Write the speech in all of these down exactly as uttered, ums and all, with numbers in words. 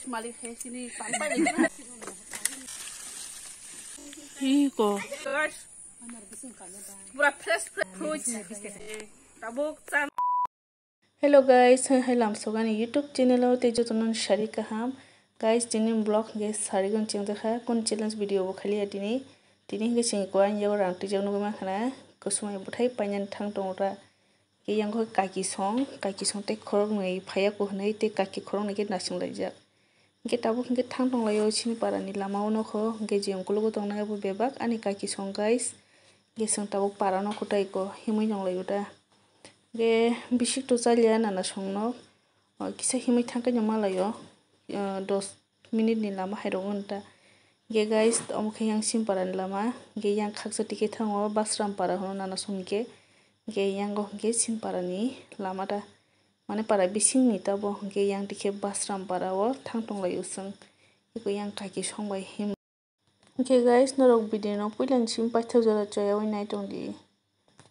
Malik hai sini sampai lagi. Iko. Pura fresh, fresh fruits. Tabuk chan. Hello guys, hai hai lamsogani YouTube channel o tei jotono sari kaham. Guys, tini vlog ge sari gon chengjakha, kun challenge video bo khaliya tini. Tini hingke chini ko ang yago rang twijak nugui mankha na, kusumai bwthai painani thang tongo ta. Ke yang kho kaki song, kaki song tei khoroknwi phaiya ko hwnwi tei kaki khoroknwi khe naisinglaijak. Hingke tabuk hingke thang tonglaio chini parani lama o nokho, hingke je ungkulugo tongnai abo bebak ani kaki song guys. Hingke chwng tabuk para nokho tei ko himwi tonglaio ta. Hingke bisik to chaliya nana song nok, o kisa himwi thangkhe no malaio, o dos minute ni lama hai rok wng ta. Hingke guys, omo khe yang Simpara ni lama, hingke yang khaksa tike thango Basram para hwnwi nana song hingke. Hingke yango hingke Simpara ni lama ta, mane para bising ni tabo hingke yang tikhe Basram para o thang tonglaio chwng. Eko yang kaki song bai him. Hingke guys, norok video no puila ni simi paithak jora choyaui nai tong di.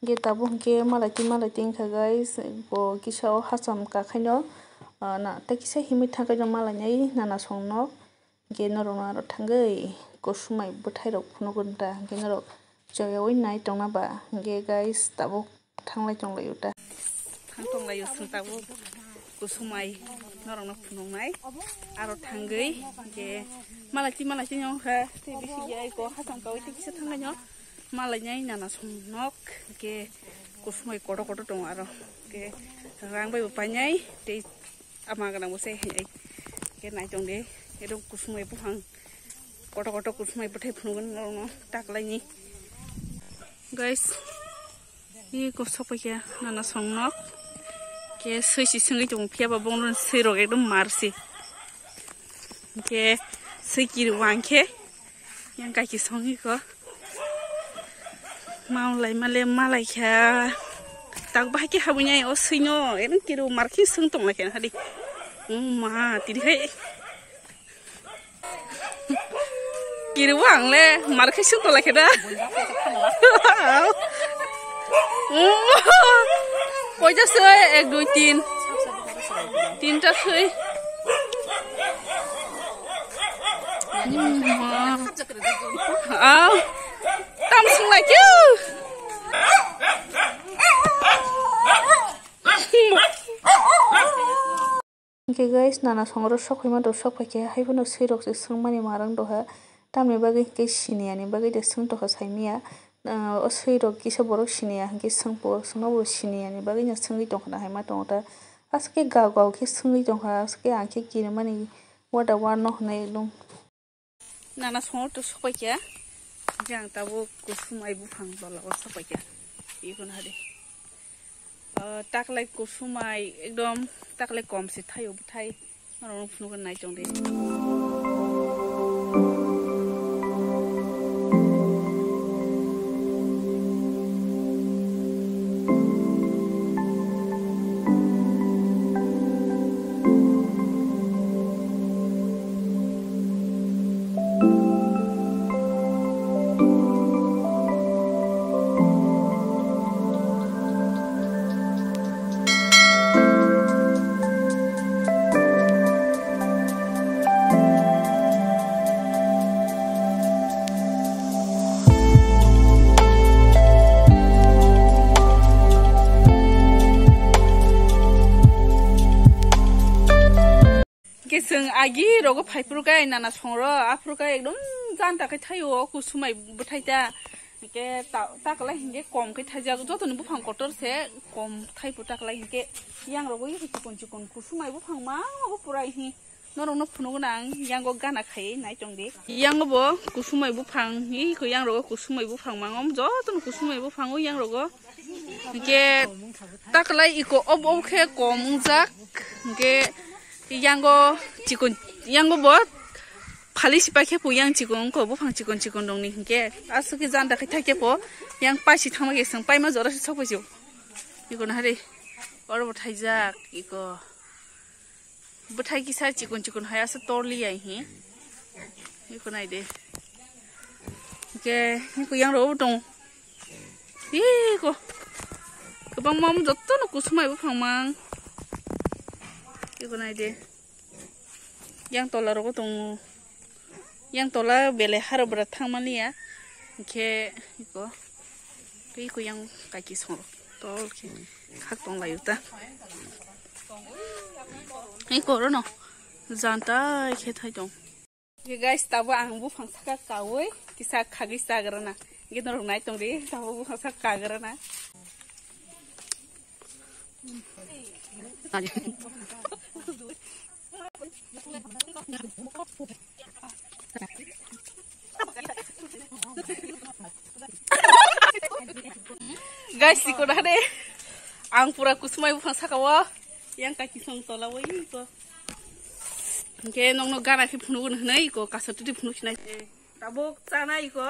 Hingke tabuk hingke malaiti malaiti wngkha guys, bo kisa o hacham kakhaino, ah, na, tei kisa himwi thangkhe no malainai nana song nok. Hingke norok no aro thangwi kusumai bwthai rok phunukgo ta, hingke norok choyaui nai tongna ba, hingke guys tabuk thanglai tonglaio ta. Thang tonglaio chwng tabuk kusumai norokno phunuknai. Aro thangwi je malaiti malaiti wngkha tei bisi ya eko hacham kaui tei kisa thanglaino malainai nana song nok hingke kusumai kotor kotor tongo aro hingke rang bai bo painai tei ama gwnang bo se hai hingke nai tongdi ero kusumai buphang kotor kotor kusumai bwthai phunukgo norokno taklaini guys. Eko sokphaikha nana song nok. Ke swi si swngwi tongo, phiya ba bongno swi rok ekdom mar si. Ke swi kiri wang khe yang kaki song iko. Maulai male malaikha. Tak bahai khe habwi nai o swi no. Ekdom kiri mar khe swng tong lai khe hadi. O ma, tini hai. Kiriwo ang le, mar khai suk tolai khe da. Koita soi, ek, dui, tin. Tinta soi. Au. Tam sung lai khe. Hingke guys, nana songro sok phaima do sok phaikhe, haiphano swirok se swngmani marang doha, tamni bagwi hingke siniyani bagwi de swng tongkha saimanya. Ah, o swirok kisa borok siniya hingke swngpo, swngnobo siniyani bagwino swngwi tongkha na haima tongo ta. Aswkhe gao gao khe swngwi tongkha, aswkhe ang khe kirimani wada wano hwnwi ekdom. Nana songro to sokpaikha, je ang tabuk kusumai buphang tola o sokpaikha. Ikhun hade. Ah, taklai kusumai ekdom taklai kom se thaio bwthai. Norok phunukgwi nai tongdi. Hingke chwng agi rogo phaiphuru khe nana songro aphuru khe ekdom janta khe thaio o kusumai bwthai ta. Hingke ta, taklai hingke kom khe thaijak jotoni buphang kotor se kom thaipo taklai hingke yang rogo chikon chikon kusumai buphang ma obo pura hi norokno phunukgwna ang yango gana khaiwi nai tongdi. Yango bo kusumai buphang hi ko yang rogo kusumai buphang mangom jotono kusumai buphang o yang rogo. Hingke taklai iko ob ob khe kom wngjak. Hingke yango chikon, yango bo phali sipai khe po yang chikon wngkho buphang chikon chikon rokni hingke aswk khe janta khe thai khe po yang paisi thangma khe chwng paima jora se sok paisio. Iko nahari oro bo thaijak iko. Bwthai kisa chikon chikon hai aswk torliya hi. Eko nai de. Hingke eko yang rok bo tongo. Eko. Kwbangma omo jotono kusumai buphang mang. Eko nai de. Yang tola rogo tongo. Yang tola belai haro bwra thangmani ya. Hingkhe iko, tei iko yang kaki song tol khe khak tong laio ta. Iko rono janta khe thai tong. Ye guys, tabo ang buphang saka kawi kisa khagwi chagrana. Hingkhe norok nai tong di, tabo buphang saka kagrana. Guys, iko na de. Ang pura kusumai buphang saka o. Yang kaki song tola o iko. Hingke nokno gana khe phunuk hwnwi iko, kaisa titi phunuk sinai. Tabuk chana iko.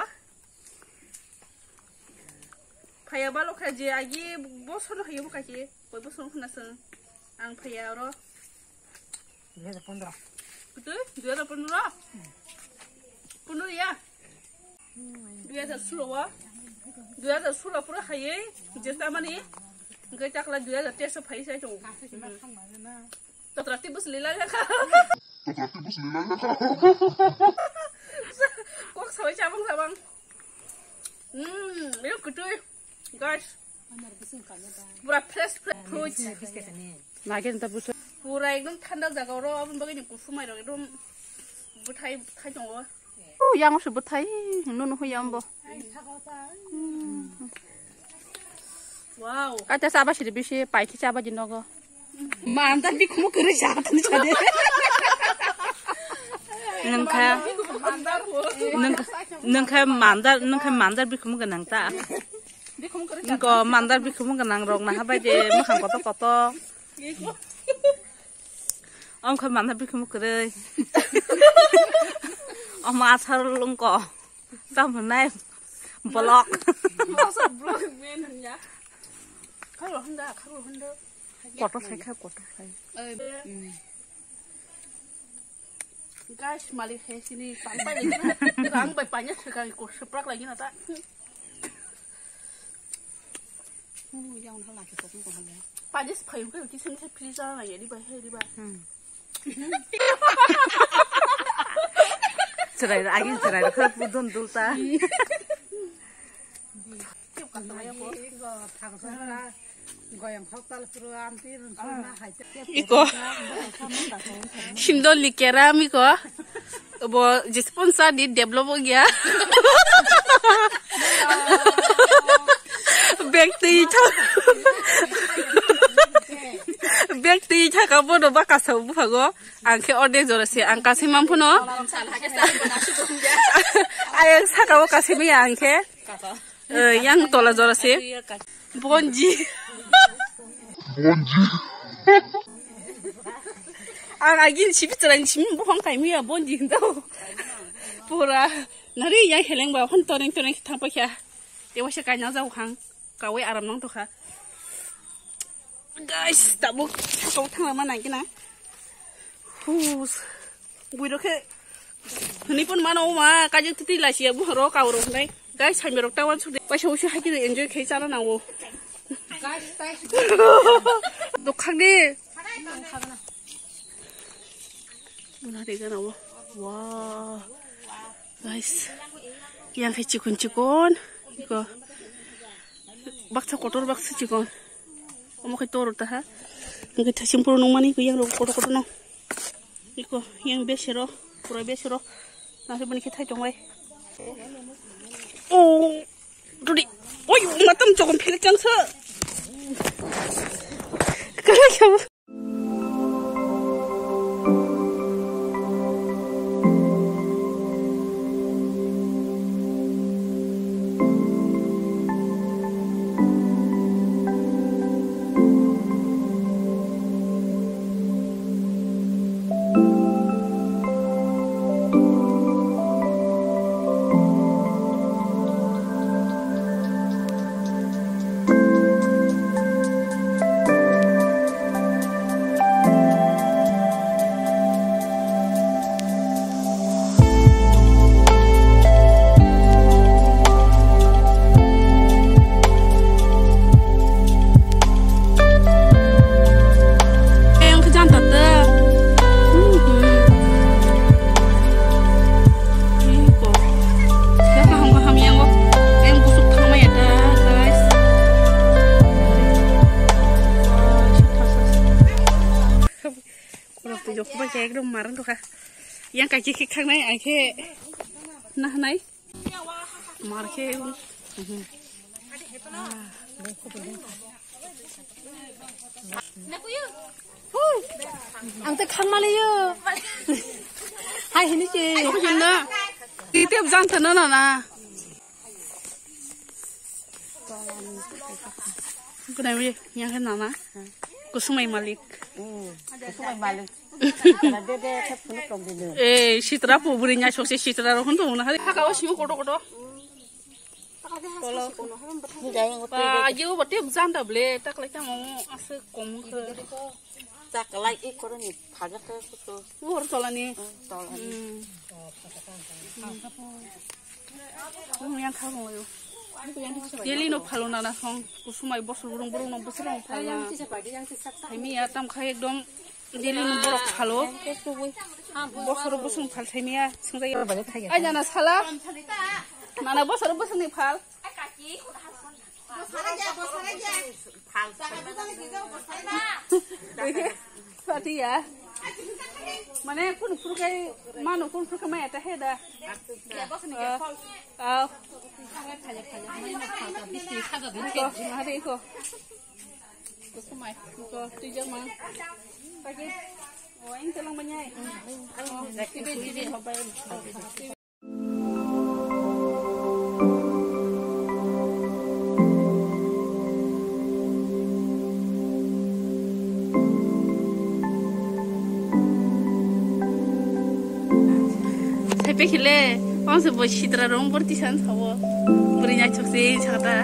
Phaiya balo kha je agi bosorno khayo bo kaki. Koi bosorno khna song. Ang phaiya oro. Dui hajar pondro. Kutu? Dui hajar pondro? Pondro ya? Dui hajar sulo o. Dui hajar sulo pura khayui. Jesa mani. Hingke chakla dui hajar teso phai sai tongo. Totra tibus lila ya kha. Totra tibus lila ya kha. Kok sabai chabang chabang. Hmm, yo kutui. Guys. Pura fresh, fresh fruits. Lagi nta buso. Pura ekdom thanda jaga oro, aboni bagwi ni kusumai rok ekdom bwthai khai tongo. Oh, yang se bwthai, nunu hui yang bo. Wow. Kaita chaba siri bisi, pai khe chaba di nogo. Mandar bikhumu kwrwi sa tani chade. Nungkha, nungkha, nungkha mandar, nungkha mandar bikhumu gwnang ta. Nungko mandar bikhumu gwnang rok naha bai de, mukhang koto koto. Ongkha mandar bikhumu kwrwi. Omo asar lungko. Tam hwnai block. Masa block men hwnya. Kharo hwnda, kharo hwnda. Kotor khai kha, kotor khai. Guys, malik hai sini pangpai lagi na. Rang bai panya sekali ko seprak lagi na ta. Panya sepai ko kisim se freezer lagi di bai hai di bai. Chwrai rok, agin chwrai rok khe budon dulta. Iko. Simdol ni keram iko. Bo jespon sa di develop o gya. Bag twi tha. Bag twi thaka bono baka sa buphago. Ang khe orde jora se ang kasima phano. Ayang saka o kasimi ang khe. Eh, yang tola jora se. Bonji. Bonji. Ang agin sibi chwrai simi buphang kaimi ya bonji hinto. Pura nari yang heleng ba hon toreng toreng thang pakya. Tewa se kaina jau khang. Kawi aram nang tokha. Guys, tabuk kau thang ma nang kina. Hus. Bui rokhe. Ni pun mano ma kajik titi la siya bu ro kau ro nai. Guys, hai merok tawan sudi. Paisa usi hai kiri enjoy khai chana nango. Dokhak di. Una de gana wo. Wow. Guys. Yang khai chikon chikon. Iko. Baksa kotor baksa chikon. Omo khai toro ta ha. Ngi thasim puro nung mani ko yang ro kotor kotor no. Iko yang besero, pura besero. Nasi bani kithai tong wai. Oh, dudi. Oi, matam chokon philek chang sa. Kala kya? Ekdom marang tongkha. Yang kaiki khe khaknai, ang khe nahanai. Mar khe. Ang tei khangmaliyo. Hai hini se. Hinna. Titep jang thana na na. Kunai wi yang khe nana. Kusumai malik. Hmm, kusumai malik. Dede khe phunuk tong dino. Eh, sitra pu buri nya sokse sitra ro hon to na hari. Haka o simo koto koto. Ba, ayo, ba, tep janda ble, taklai tamo, ase kom khe. Taklai i koroni, phaga khe kutu. Ngor tolani. Hmm, tolani. Hmm. Hmm, yang kha mo yo. Daily no phalo na na song, kusumai bosor burung burung no bosor no phala. Hai mi ya tam khai ekdom. Daily ni borok phalo. Bosoro bosong phal thaimia swngjaya. Ai jana sala. Nana bosoro bosongni phal. Patiya. Mane kun phurkai mano kun phurkai maya ta heda. Ah. Iko, hari iko. Kusumai, iko, twijak ma. Pagi, oh, ini telang banyak. Oh, tibi, tibi. Sai pe khile, ang se bo sitra rong borti san sabo. Buri nyachok se sakta.